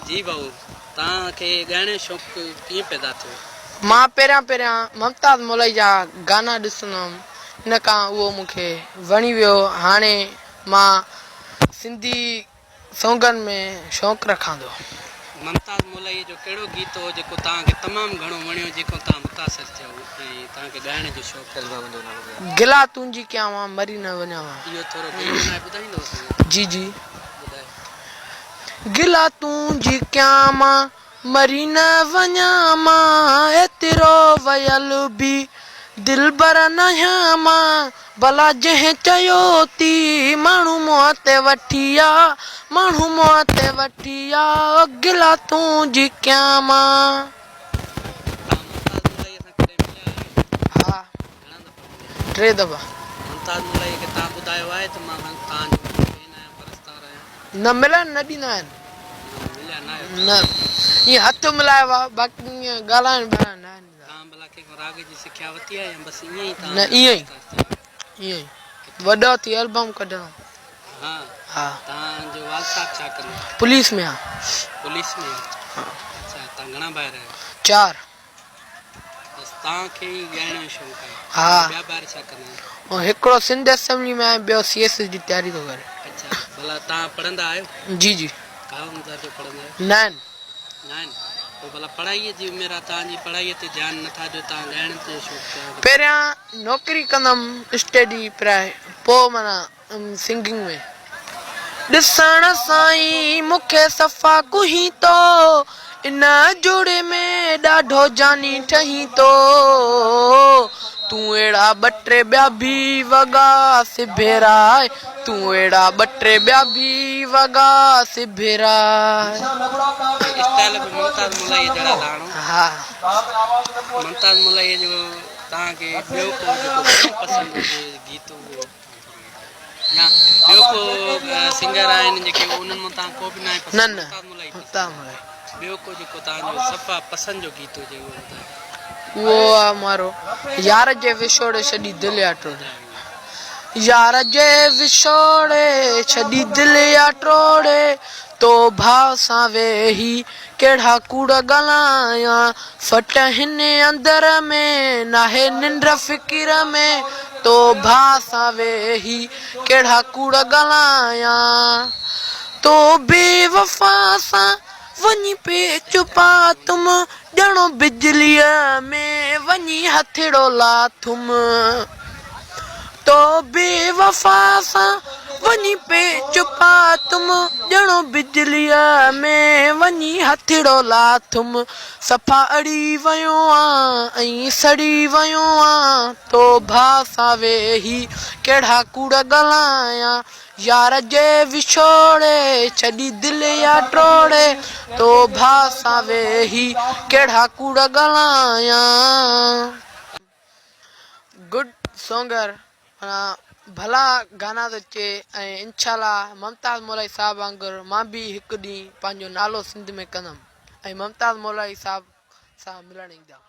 جي ڀائو توهان کي ڳائڻ جو شوق ڪيئن پيدا ٿيو؟ مان پهريان پهريان ممتاز مولائي جا گانا ڏسندو هيم ان کان اهو مون کي وڻي ويو هاڻي مان سنڌي سونگن ۾ شوق رکان ٿو. ممتاز مولائيء جو ڪهڙو گيت هو جيڪو توهان کي تمام گهڻو وڻيو جيڪو توهان متاثر ٿيا ۽ توهان کي ڳائڻ جو شوق ٿيو؟ گلا تنهنجي ڪيان مان مري نه وڃان مان. اهو ٿورو گنگنائي ٻڌائيندو اسان کي. جي جي. ٻڌايو. گلا تنهنجي ڪيان مان مري نه وڃان مان ايترو ويل به دلبر ناهيان مان ڀلا جنهن چيو ٿي ماڻهو منهن تي وٺي آ ماڻهو منهن تي وٺي آ گلا تنهنجي ڪيان مان. توهان ممتاز مولائيء سان ڪڏهن مليا آهيو؟ ها. گهڻا دفعا مليا؟ ٽي دفعا. ممتاز مولائيء کي توهان ٻڌايو آهي ته مان توهان جو وڏو فين آهيان پرستار آهيان؟ نه ملڻ نه ڏيندا آهن. نه ائين هٿ ملايو آ باقي ائين ڳالهائڻ ٻالهائڻ ناهن ڏيندا. توهان ڀلا ڪنهن کان راڳ جي سکيا ورتي آهي يا بس ائين ئي توهان نه ائين ئي ائين ئي وڏو ٿي البم ڪڍندم. ها ها. توهان جو والد صاحب ڇا ڪندو آهي؟ پوليس ۾ آ. پوليس ۾ آ. ها. اڇا توهان گهڻا ڀائر آهيو؟ چار. بس توهان کي ئي ڳائڻ جو شوق آهي. ها. ٻيا ٻار ڇا ڪندا آهن؟ هڪڙو سنڌ اسيمبلي ۾ آهي ٻيو سي ايس ايس جي تياري ٿو ڪري. اڇا ڀلا توهان پڙهندا آهيو؟ جي جي. ڪهڙو درجو پڙهندا آهيو؟ نائن. نائن پوء ڀلا پڙهائيء جي عمر آهي توهان جي پڙهائيء تي ڌيان نٿا ڏيو توهان ڳائڻ جو شوق ڪيو. پهريان نوڪري ڪندم اسٽيڊي پرائي پوء معنيٰ سنگنگ ۾. ڏسڻ سان ئي مون کي صفا ڪهين ٿو ان جوڙي ۾ ڏاڍو جاني ٺهين ٿو تون اهڙا ٻه ٽي ٻيا ڀي وڳا سڀيرائي تون اهڙا ٻه ٽي ٻيا ڀي وڳا سڀيرائي. اسٽائل به ممتاز مولائيء جهڙا ٿا آڻو. ها. ممتاز مولائيء جو توهان کي ٻيو ڪو جيڪو گهڻو پسند هجي گيت اهو. يا ٻيو ڪو سنگر آهن جيڪي انهن مان توهان ڪو به ناهي پسند نه نه ممتاز مولائي پسند ممتاز مولائي ٻيو ڪو جيڪو توهان جو صفا پسند جو گيت هجي اهو ٻڌايو. اهو آ مارو يار جي وڇوڙي ڇڏي دل يا ٽوڙي يار جي وڇوڙي ڇڏي دل يا ٽوڙي تو ڀاء سان ويهي ڪهڙا ڪوڙ ڳالهايان، ڦٽ هن اندر ۾، ناهي ننڊ فڪر ۾، تو ڀاء سان ويهي ڪهڙا ڪوڙ ڳالهايان، تو بي وفا سان وڃي پيچ پاتم، ڄڻو بجليء ۾ وڃي هٿڙو لاٿم. تو بي وفا سان وڃي پيچ پاتم، ڄڻو بجليء ۾ وڃي هٿڙو لاٿم، صفا اڙي ويو آن ۽ سڙي ويو آن، تو ڀاء سان ويهي ڪهڙا ڪوڙ ڳالهايان، يار جي وڇوڙي ڇڏي دل يا ٽوڙي، تو ڀاء سان ويهي ڪهڙا ڪوڙ ڳالهايان. گڊ سونگر معنيٰ ڀلا گانا ٿو چئي ۽ انشاء الله ممتاز مولائي صاحب وانگر مان به هڪ ڏينهن پنهنجو نالو سنڌ ۾ ڪندم ۽ ممتاز مولائي صاحب سان ملڻ ايندم.